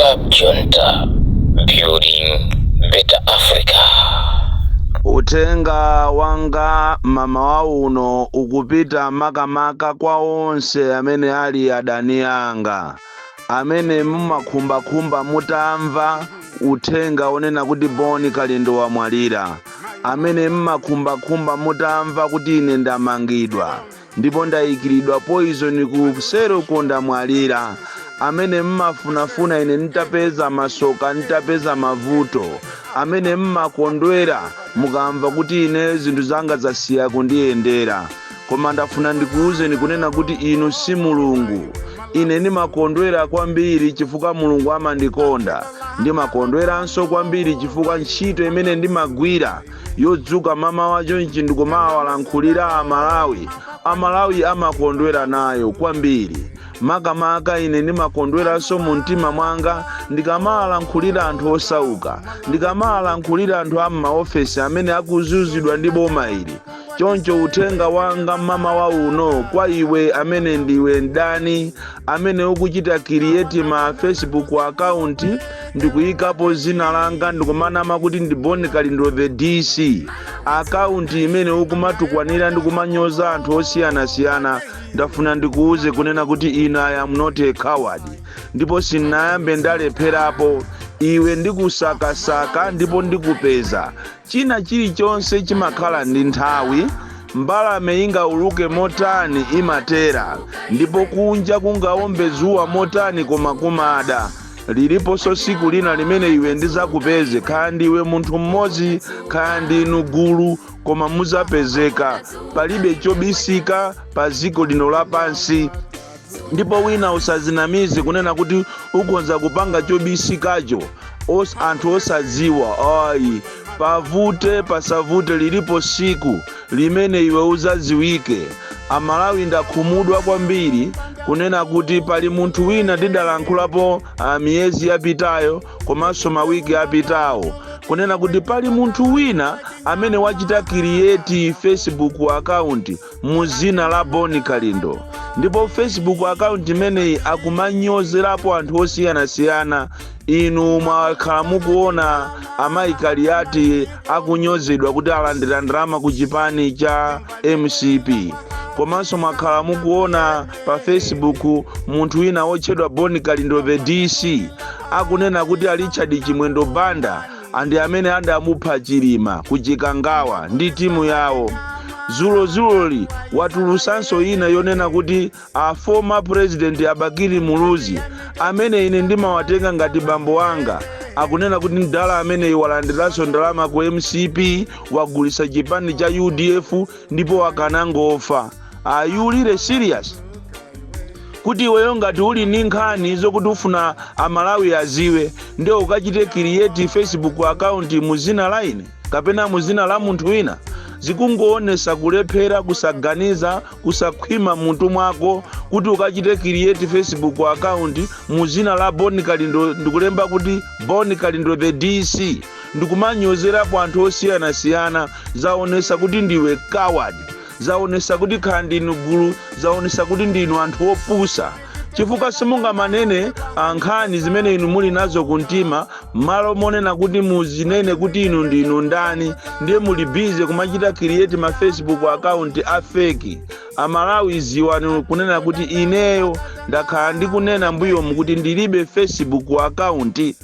Club Junta, building better Africa. Uthenga wanga mamawa uno ukupita makamaka kwa onse amene ali adani anga, amene mumakhumbakhumba mutamva uthenga onena kuti Boni Kalindo wamwalira, amene mmakhumbakhumba mutamva kuti ine ndamangidwa ndipo ndayikiridwa poison kuseroko, ndamwalira, amene mmafunafuna ine nditapeza masoka, nditapeza mavuto, amene mmakondwera mukamva kuti ine zinthu zanga zasiya kundiyendera. Koma ndafuna ndikuwuzeni kunena kuti inu si Mulungu. Ine ndimakondwera kwambiri chifukwa Mulungu amandikonda. Ndimakondweranso kwambiri chifukwa ntchito imene ndimagwira yodzuka mamawa chonchi ndikumawalankhulira Amalawi, Amalawi amakondwera nayo kwambiri. Makamaka ine ndimakondweranso mu mtima mwanga ndikamawalankhulira anthu osauka, ndikamawalankhulira anthu a m'maofesi amene akuzunzidwa ndi boma ili. Choncho uthenga wanga mamawa uno kwa iwe amene ndiwe mdani, amene ukuchita create ma Facebook account ndikuyikapo zina langa ndikumanama kuti ndi Boni Kalindo the DC, account imene ukumatukwanira ndikumanyoza anthu osiyanasiyana, ndafuna ndikuuze kunena kuti ine I am not a coward, ndipo sindinayambe ndalepherapo. Iwe ndikusakasaka ndipo ndikupeza. China chilichonse chimakhala ndi nthawi. Mbalame ingauluke motani, imatera, ndipo kunja kungaombe zuwa motani, koma kumada. Liliponso siku lina limene iwe ndizakupeze. Kaya ndiwe munthu mmodzi, kaya ndinu gulu, koma muzapezeka. Palibe chobisika pa dziko lino lapansi, ndipo wina usazinamize kunena kuti ukonza kupanga chobisikacho anthu osadziwa. Ayi, pavute pasavute, lilipo siku limene iwe uzadziwike. Amalawi, ndakhumudwa kwambiri kunena kuti pali munthu wina ndidalankhulapo miyezi yapitayo komanso mawiki apitawo kunena kuti pali munthu wina amene wachita create Facebook account mu zina la Boni Kalindo, ndipo Facebook account imeneyi akumanyozerapo anthu osiyanasiyana. Inu mwakhala mukuona amayi Kaliati akunyozedwa kuti alandira ndalama ku chipani cha MCP, komanso mwakhala mukuona pa Facebook munthu wina wotchedwa Boni Kalindo the DC akunena kuti a Richard Chimwendo Banda andi amene adamupha Chilima kuchikangawa ndi timu yawo. Zulozuloli watulusanso ina yonena kuti a former president Abakili Muluzi, amene ine ndimawatenga ngati bambo anga, akunena kuti mdala ameneyi walandiranso ndalama ku MCP, wagulisa chipani cha UDF ndipo akanangofa. Are you really serious kuti iweyo ngati uli ndi nkhani zokuti ufuna Amalawi aziwe, ndiye ukachite create Facebook account mu zina la ine kapena mu zina la munthu wina? Zikungoonesa kulephera, kusaganiza, kusakhwima mutu mwako kuti ukachite create Facebook account mu zina la Boni Kalindo, ndikulemba kuti Boni Kalindo the DC, ndikumanyozerapo anthu osiyanasiyana. Zaonesa kuti ndiwe coward, zaonesa kuti khala ndinu gulu, zaonesa kuti ndinu anthu opusa, chifukwa simungamanene nkhani zimene inu muli nazo kumtima. Malo monena kuti muzinene kuti inu ndinu ndani, ndiye muli busy kumachita create ma Facebook account a fake. Amalawi, ziwani kunena kuti ineyo ndakhala ndikunena mbuyomu kuti ndilibe Facebook account,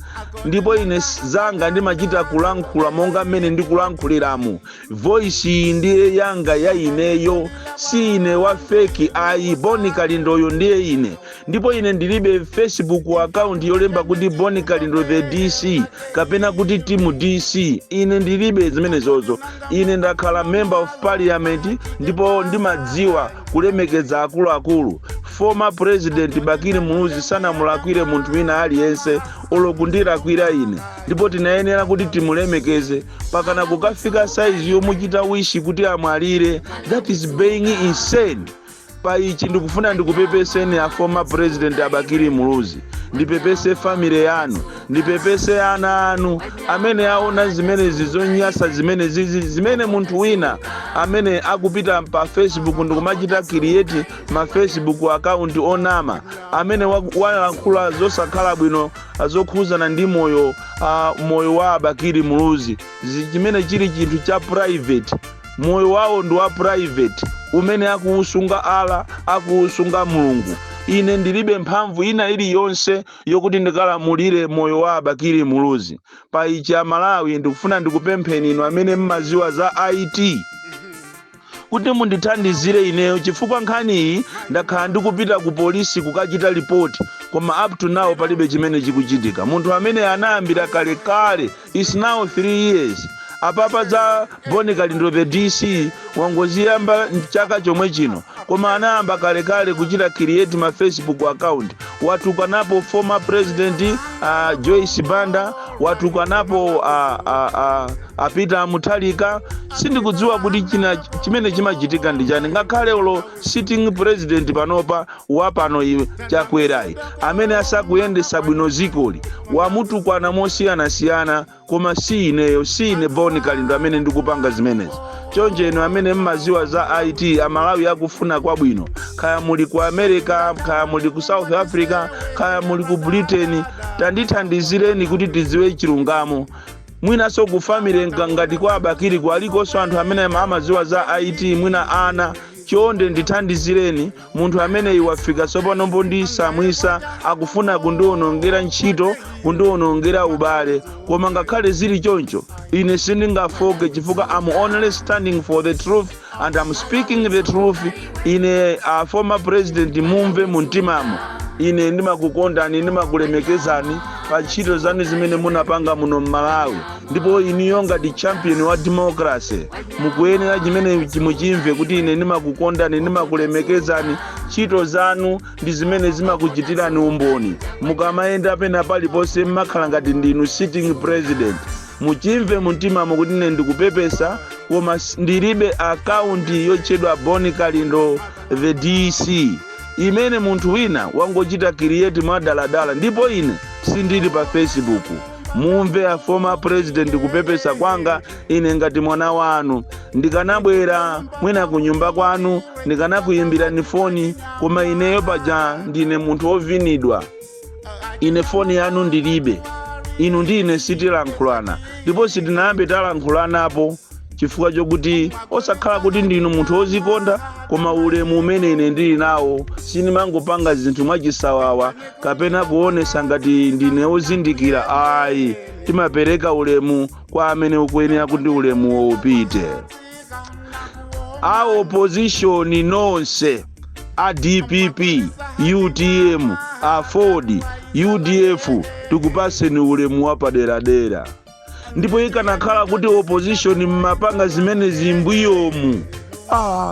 ndipo ine zanga ndimachita kulankhula monga mmene ndikulankhuliramu. Voice iyi ndiye yanga ya ineyo, si ine wa fake ayi. Boni Kalindoyo ndiye ine, ndipo ine ndilibe Facebook account yolemba kuti Boni Kalindo the DC kapena kuti Team DC. Ine ndilibe zimenezozo. Ine ndakhala member of parliament ndipo ndimadziwa kulemekeza akuluakulu. Former president Bakili Muluzi sanamulakwire munthu wina aliyense olo kundilakwira ine, ndipo tinayenera kuti timulemekeze. Pakana kukafika size yomuchita wish kuti amwalire, that is being insane. Pa ichi ndikufuna ndikupepeseni a former president a Bakili Muluzi, ndipepese family yanu, ndipepese ana anu amene aona zimenezi zonyasa zimene zizi, zimene munthu wina amene akupita pa Facebook ndikumachita create ma Facebook account onama, amene walankhula zosakhala bwino zokhuzana ndi moyo wa a Bakili Muluzi, chimene chili chinthu cha private. Moyo wawo ndi wa private umene akuusunga ala akuusunga Mulungu. Ine ndilibe mphamvu ina iliyonse yokuti ndikalamulire moyo wa a Bakili Muluzi. Pa ichi, Amalawi, ndikufuna ndikupempheni inu amene mmaziwa za IT kuti mundithandizire ineyo, chifukwa nkhaniyi ndakhala ndikupita ku polisi kukachita ripoti, koma up to now palibe chimene chikuchitika. Munthu amene anayambira kalekale, is now 3 years apapa. Za Boni Kalindo the DC wangoziyamba chaka chomwe chino, koma anayamba kalekale kuchita create ma Facebook account. Watukanapo former president Joyce Banda, watukanapo a Peter Mutharika. Sindikudziwa kuti china chimene chimachitika ndi chani. Ngakhale olo sitting president panopa wapano iwe Chakwerayi, amene asakuyendesa bwino zikoli, wamutukwana mosiyanasiyana, koma si ineyo, si ine Boni Kalindo amene ndikupanga zimenezi. Choncho inu amene mmaziwa za IT, Amalawi akufuna kwabwino, kaya muli ku America, kaya muli ku South Africa, kaya muli ku Britain, tandithandizireni kuti tidziwe chilungamo. Mwinanso ku family ngati kwa a Bakili kwalikonso anthu amene amaziwa za IT, mwina ana. Chonde ndithandizireni, munthu ameneyi wafika tsopano mbondisamwisa, akufuna kundiwonongera ntchito, kundiwonongera ubale. Koma ngakhale zili choncho, ine sindingafoke, chifukwa I'm only standing for the truth and I'm speaking the truth. Ine former president, mumve mumtimamo, ine ndimakukondani, ndimakulemekezani pa ntchito zanu zimene munapanga muno mMalawi. Ndipo iniyo ngati champion wa democracy, mukuyenera chimene muchimve kuti ine ndimakukondani, ndimakulemekezani. Ntchito zanu ndi zimene zimakuchitirani umboni. Mukamayenda pena paliponse, mmakhala ngati ndinu sitting president. Muchimve mumtimamo kuti ine ndikupepesa, koma ndilibe account yotchedwa Boni Kalindo the DC imene munthu wina wangochita create mwadaladala, ndipo ine sindili pa Facebook. Mumve a former president kupepesa kwanga ine ngati mwana wanu. Ndikanabwera mwina kunyumba kwanu, ndikanakuyimbirani foni, koma ineyo paja ndine munthu wovinidwa. Ine foni yanu ndilibe, inu ndi ine sitilankhulana, ndipo sitinayambe talankhulanapo, chifukwa chokuti osakhala kuti ndinu munthu wozikonda, koma ulemu umene ine ndili nawo, sindimangopanga zinthu mwachisawawa kapena kuonesa ngati ndine wozindikira, ayi. Timapereka ulemu kwa amene ukuyenera kuti ulemuwo upite. A opposition nonse, a DPP, UTM, a Ford, UDF, tikupaseni ulemu wapaderadera. Ndipo ikanakhala kuti opposition mmapanga zimene zimbuyomu,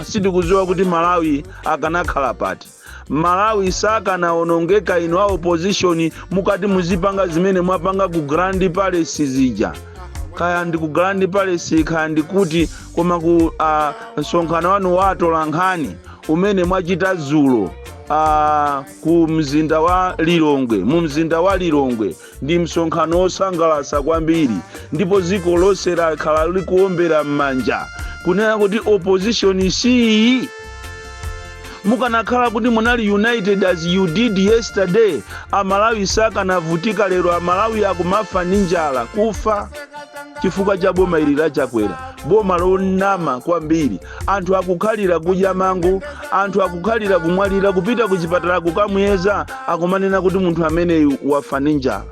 sindikudziwa kuti Malawi akanakhala pati. Malawi sakanawonongeka inu a opposition mukati muzipanga zimene mwapanga ku Grand Palace zija, kaya ndi ku Grand Palace, kaya ndikuti, koma ku msonkhano wanu wa atolankhani umene mwachita dzulo ku mzinda wa Lilongwe, mu mzinda wa Lilongwe, ndi msonkhano wosangalatsa kwambiri, ndipo dziko lonse lakhala likuombera m'manja kunena kuti opposition siyi. Mukanakhala kuti munali united as you did yesterday, Amalawi sakanavutika lero. Amalawi akumafa ndi njala, kufa chifukwa cha boma ili laChakwera, boma lonama kwambiri. Anthu akukhalira kudya mango, anthu akukhalira kumwalira, kupita ku chipatala kukamuyeza, akumanena kuti munthu ameneyu wafa ndi njala.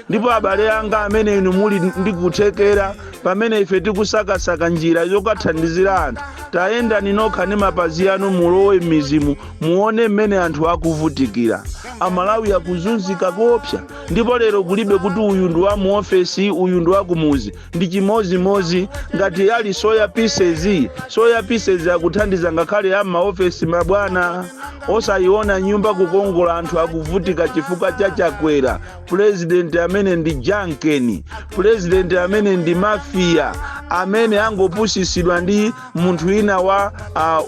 Ndipo abale anga amene inu muli ndi kuthekera, pamene ife tikusakasaka njira yokathandizira anthu, tayendani nokha ndi mapazi anu, mulowe m'midzimu, muone mmene anthu akuvutikira. Amalawi akuzunzika kopsa, ndipo lero kulibe kuti uyu ndi wa muofesi, uyu ndi wa kumuzi, ndi chimozimozi. Ngati ali soya pieces, soya pieces akuthandiza ngakhale a maofesi mabwana. Osayiona nyumba kukongola, anthu akuvutika chifukwa cha Chakwera, purezidenti amene ndi jankeni, purezidenti amene ndi mafia. Amene angopusisidwa ndi munthu wina wa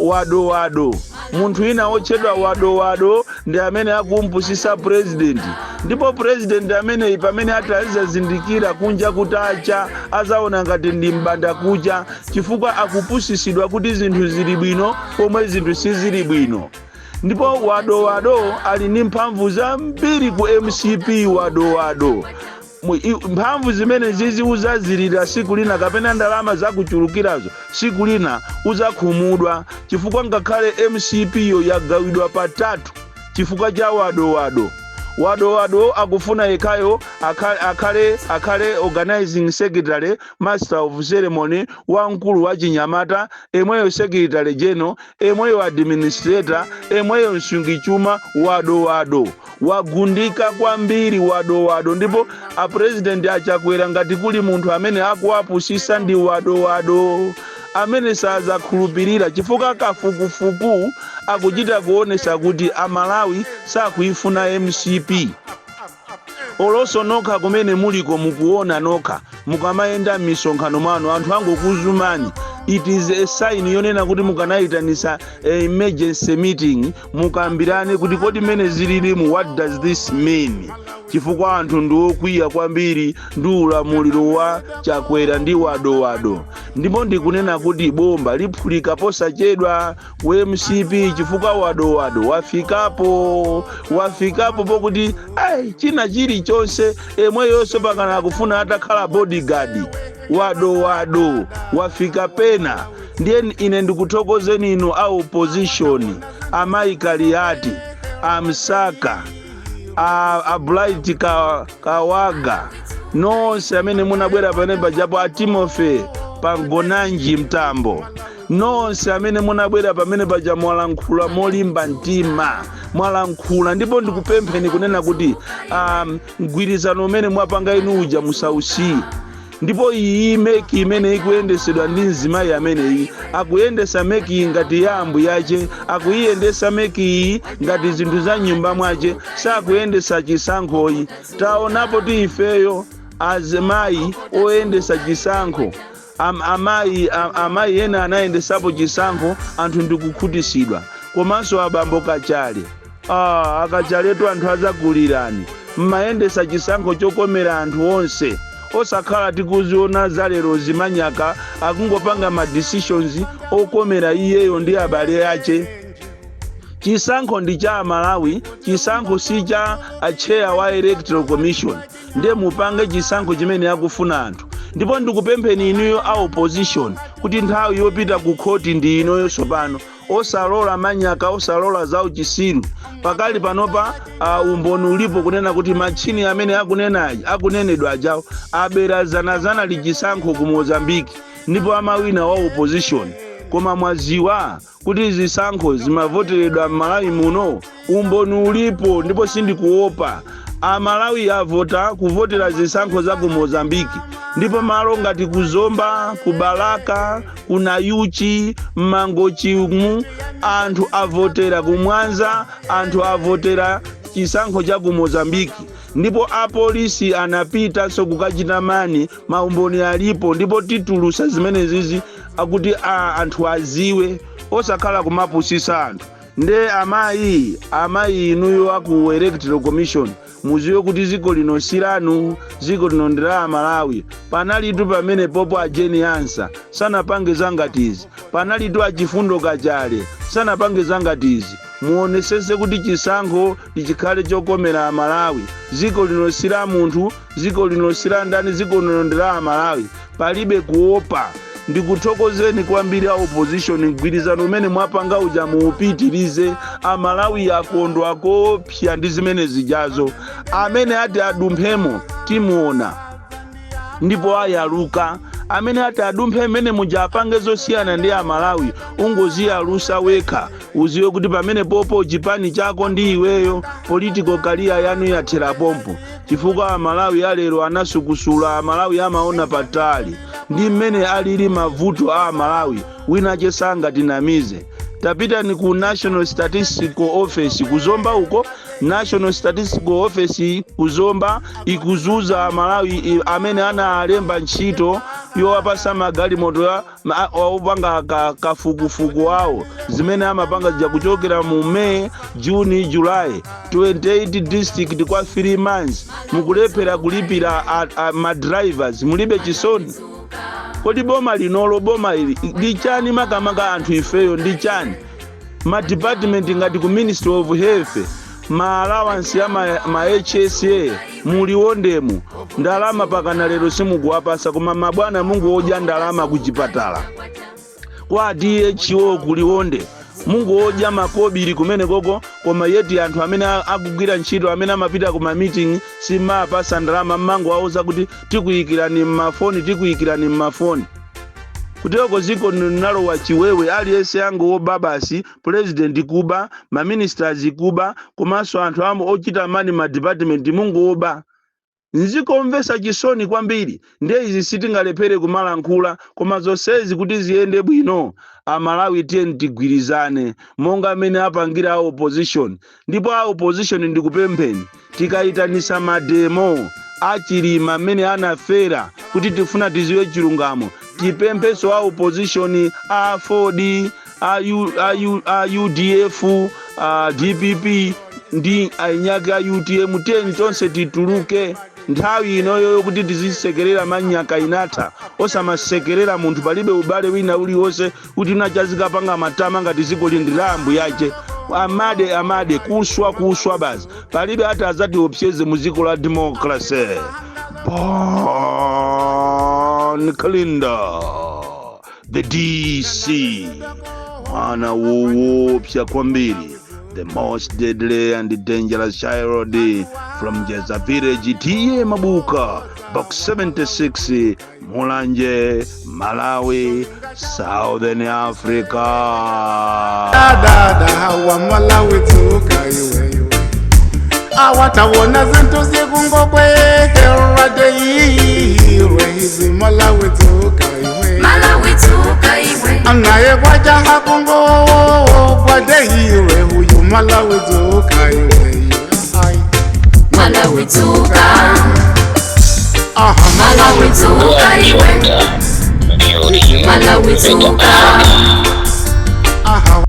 wadowado, munthu wina wotchedwa wadowado ndi amene akumpusisa president. Ndipo president ameneyi, pamene atazazindikira kunja kutacha, azaona ngati ndi mbanda kucha, chifukwa akupusisidwa kuti zinthu zili bwino pomwe zinthu sizili bwino. Ndipo wadowado ali ndi mphamvu zambiri ku MCP. Wadowado, mphamvu zimene zizi uzazilira siku lina, kapena ndalama zakuchulukirazo, siku lina uzakhumudwa, chifukwa ngakhale MCP yo yagawidwa patatu chifukwa cha wadowado. Wadowado akufuna yekhayo akhale organizing secretary, master of ceremony, wamkulu wa chinyamata, emweyo secretary general, emweyo administrator, emweyo msungichuma. Wadowado wagundika kwambiri, wadowado. Ndipo apresident Achakwera, ngati kuli munthu amene akuwapusisa ndi wadowado, amene sazakhulupirira, chifukwa kafukufuku akuchita kuonesa kuti Amalawi sakuifuna MCP. Olonso nokha kumene muliko mukuona nokha, mukamayenda m'misonkhano mwanu anthu angokuzumani. It is a sign yonena kuti mukanayitanisa emergency meeting, mukambirane kuti kodi mmene zililimu, what does this mean? Chifukwa anthu ndi okwiya kwambiri ndi ulamuliro wa Chakwera ndi wadowado. Ndipo ndikunena kuti bomba liphulika posachedwa ku MCP, chifukwa wadowado wafikapo, wafikapo pokuti ai, china chilichonse emweyonso pakana akufuna atakhala bodyguard. Wadowado wafika pena. Ndiye ine ndikuthokozeni inu a opposition, amayi Kaliati, amsaka, a Bright Kawaga, nonse amene munabwera pamene pajapo, a Timothy Pangonanji Mtambo, nonse amene munabwera pamene paja, mwalankhula molimba mtima, mwalankhula. Ndipo ndikupempheni kunena kuti mgwirizano umene mwapanga inu uja musausiye. Ndipo iyi MEC imene ikuyendesedwa ndi mzimayi ameneyi, akuyendesa MEC ngati ya ambuyache, akuyiyendesa MEC iyi ngati zinthu za nyumba mwache, sakuyendesa chisankhoyi. Taonapo ti ifeyo azimayi oyendesa chisankho, amayi ena anayendesapo chisankho, anthu ndikukhutisidwa. Komanso abambo Kachale, akachaletu anthu azakulirani. Mmayendesa chisankho chokomera anthu onse, osakhala tikuziona zalero zimanyaka akungopanga ma decisions okomera iyeyo ndi abale ache. Chisankho ndi cha Amalawi, chisankho si cha chair wa Electoral Commission. Ndiye mupange chisankho chimene akufuna anthu. Ndipo ndikupempheni inuyo a opposition kuti nthawi yopita ku khoti ndi inoyo tsopano. Osalola manyaka, osalola za uchisiru. Pakali panopa umboni ulipo kunena kuti machini amene akunenedwa ajawo abera zanazana lichisankho ku Mozambiki, ndipo amawina wa opposition. Koma mwaziwa kuti zisankho zimavoteredwa m'Malawi muno? Umboni ulipo, ndipo sindikuopa. Amalawi avota kuvotera zisankho za ku Mozambiki, ndipo malo ngati kuzomba, ku Balaka, ku Nayuchi, Mmangochimu, anthu avotera, kumwanza anthu avotera chisankho cha ku Mozambiki. Ndipo apolisi anapitanso kukachita mani. Maumboni alipo, ndipo titulusa zimene zizi akuti anthu aziwe, osakhala kumapusisa anthu. Nde amayi, amayi inuyo aku Electoral Commission, muziwe kuti ziko lino si lanu, ziko lino ndi la Amalawi. Panalitu pamene popo a Jane Ansah sanapange zangati izi, panalitu achifundo Kachale sanapange zangati izi. Muonesese kuti chisankho chikhale chokomera Amalawi. Ziko lino si la munthu, ziko lino si la ndani, ziko lino ndi la Amalawi, palibe kuopa. Ndikuthokozeni kwambiri a opposition, mgwirizano umene mwapanga uja muupitirize. Amalawi akondwa kopsa ndi zimene zijazo. Amene ati adumphemo timuona, ndipo ayaluka. Amene ati adumphe mmene muja apange zosiyana ndi Amalawi, ungoziyalusa wekha. Uziwe kuti pamene popo chipani chako ndi iweyo, political career yanu yathera pompo, chifukwa Amalawi alero anasukusula. Amalawi amaona patali ndi mmene alili mavuto a Amalawi, wina chesangatinamize. Tapitani ku National Statistical Office kuzomba uko, National Statistical Office kuzomba ikuzuza Malawi amene analemba ntchito yowapasa magalimoto opanga kafukufuku awo, zimene amapanga zija kuchokera mu May, June, July, 28 district kwa 3 months mukulephera kulipira ma drivers. Mulibe chisoni? Kodi boma linolo, boma ili ndi chani makamaka? Anthu ifeyo ndi chani? Ma department ngati ku Ministry of Health, ma allowance ya ma HSA muliwondemu ndalama, pakana lero simukuwapasa, koma mabwana mungu odya ndalama kuchipatala kwa DHO kuliwonde, mungu odya makobiri kumene koko, koma yeti anthu amene akugwira ntchito, amene amapita ku ma meeting, simapasa ndalama. Mmango awuza kuti tikuyikirani mmafoni, tikuyikirani mmafoni. Kuteko ziko linalowa chiwewe, aliyense angowoba basi. President kuba, ma ministers kuba, komanso anthu amo ochita mani ma department mungowoba. Nzikomvesa chisoni kwambiri. Ndiye izi sitingalephere kumalankhula, koma zonsezi kuti ziyende bwino, Amalawi, tiye tigwirizane monga amene apangira a opposition. Ndipo a opposition, ndikupempheni, tikayitanisa ma demo achilima amene anafera kuti tifuna tiziwe chilungamo, tipempheso a opposition, a AFORD, a, U, a UDF, a DPP ndi ainyake a UTM, tiyeni tonse tituluke. Nthawi inoyo yokuti tizisekerera manyaka inatha. Osamasekerera munthu, palibe ubale wina uliwonse kuti unachazikapanga matama ngati ziko lindi la ambuyache. Amade amade, kuswa kuswa basi, palibe ati azatiopseze mu ziko la democracy. Bon Kalindo, the DC, mwana woopsa kwambiri, the most deadly and dangerous child from Jeza Village, T/A Mabuka, Box 76, Mulanje, Malawi, Southern Africa. Dada wa Malawi, dzuka iwe iwe, awatawona zinthu zikungobwera deirwe izi. Malawi, dzuka iwe. Malawi, dzuka iwe. Naye kwajaha kungogwa deirwe uyu. Malawi, dzuka iwe. Ai. Malawi, dzuka. Aha. Malawi, dzuka iwe. Junta, building Malawi, better dzuka. Africa. Aha.